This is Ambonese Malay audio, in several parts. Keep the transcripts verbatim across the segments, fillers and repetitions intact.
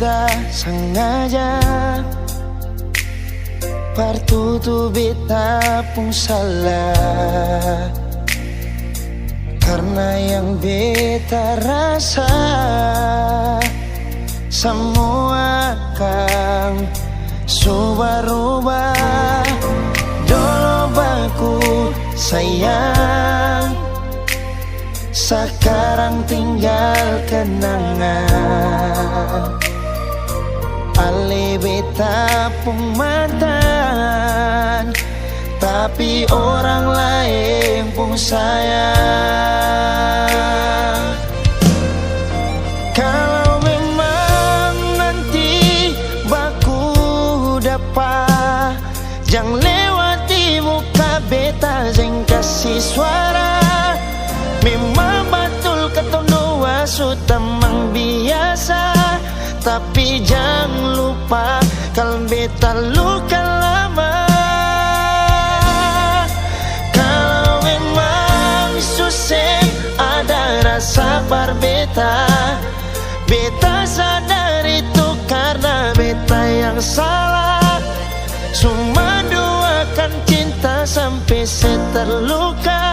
Beta sangaja par tutu beta pung salah, karna yang beta rasa samua akang su barubah. Dolo baku sayang, sakarang tinggal kenangan. Ale beta pung mantan, tapi orang laeng pung sayang. Kalau memang nanti baku dapa, jang lewati muka beta, seng kasi suara. Memang batul katong dua su tamang biasa, tapi jang lupa kal beta luka lama. Kalau memang su seng ada rasa par beta, beta sadar itu karna beta yang salah. Su manduakan cinta sampe se terluka.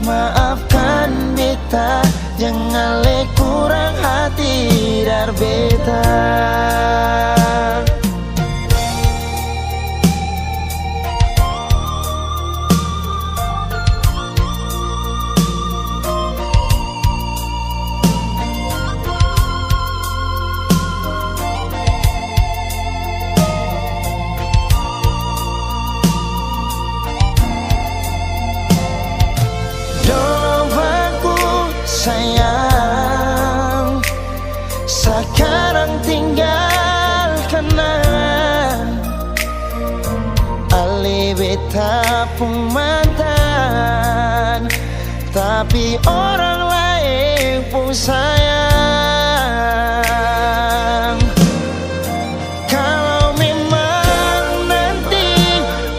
Maafkan beta, jang ale kurang hati dar beta. Dolo baku sayang, sakarang tinggal kenangan. Ale beta pung mantan, tapi orang laeng pung sayang. Kalau memang nanti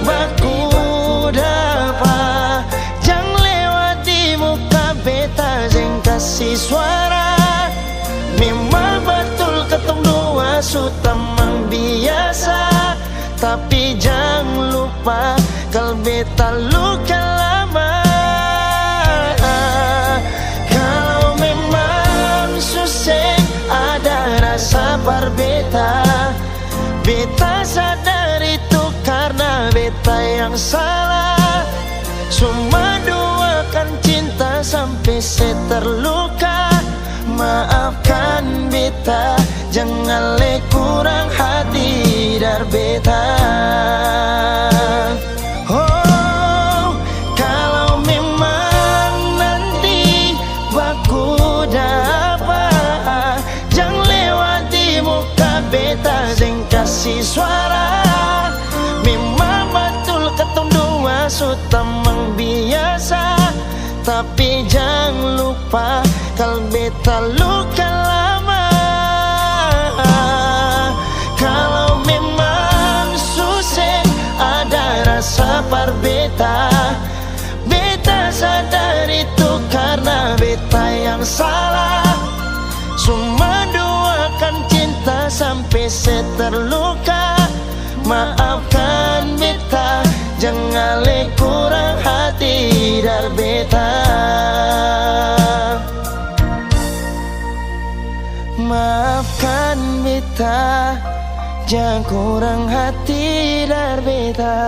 baku dapa, jang lewati muka beta, seng kasi suara. Memang batul katong dua su tamang biasa, tapi jang lupa kal beta luka lama. Kalau memang su seng ada rasa par beta, beta sadar itu karna beta yang salah. Su manduakan cinta sampe se terluka. Maafkan beta, jang ale kurang hati dar beta. Oh, kalau memang nanti baku dapa, jang lewati muka beta, seng kasi suara. Memang batul katong dua su tamang biasa, tapi jang lupa kal beta luka lama. Kalau memang su seng ada rasa par beta, beta sadar itu karna beta yang salah. Su manduakan cinta sampe se terluka. Maafkan beta, jang ale kurang hati dar beta. Maafkan beta, jang kurang hati dar beta.